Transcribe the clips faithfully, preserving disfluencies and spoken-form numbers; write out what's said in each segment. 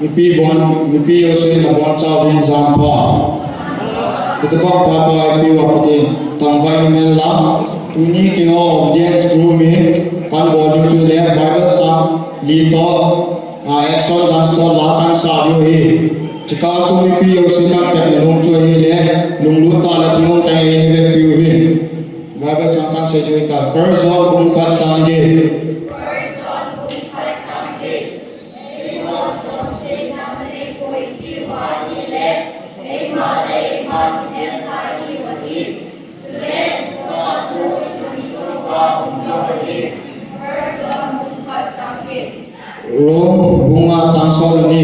Mipi bon, mipi jousen nabonchauvin jan pha. Hitobang pha pha ipi uva Pathen thangvah in umhen lang. Tuni keiho dance crew mi, kahin bol diu chu ahile Bible chang li toh, ah, action dance toh la kahin sa diu ahi. Chukah chu mipi jousen natepna nom chu ahile, lunglut tah le thanom tah in eihin veppiu ahi. Bible chang kahin sei diu ahitai. First John bung khat chang get. Rom bung nga chang som le ni.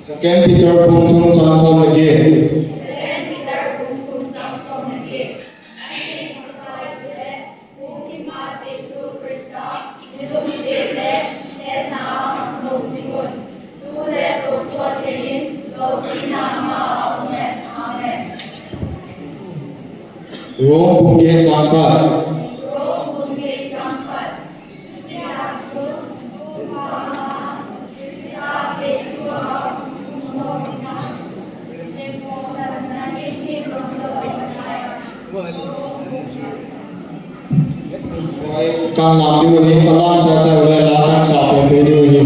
Second Peter bung thum chang som le get. Rom bung get chang khat. Kahin lam diu ahi, kalam cha cha le la kahin sa peh peh diu ahi.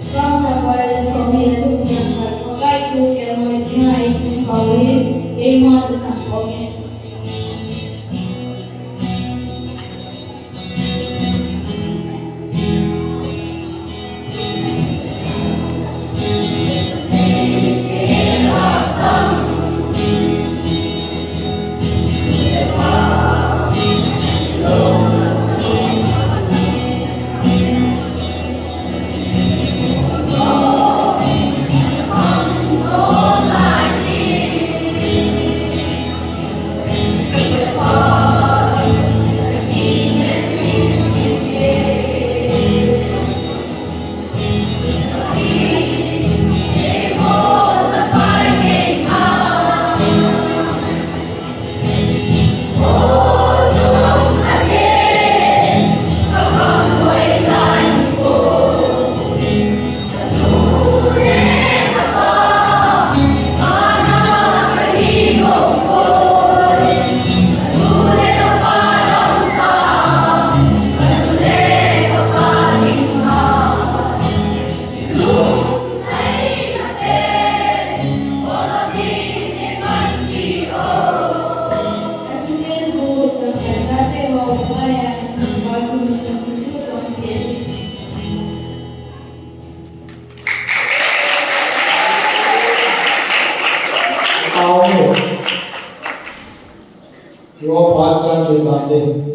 Psalm number som ni le thum chang khat. Pakai thu kelngoi ding a eiching pau hi, keima thusei pau hi. Amen. Lord, Lord, Lord, Lord.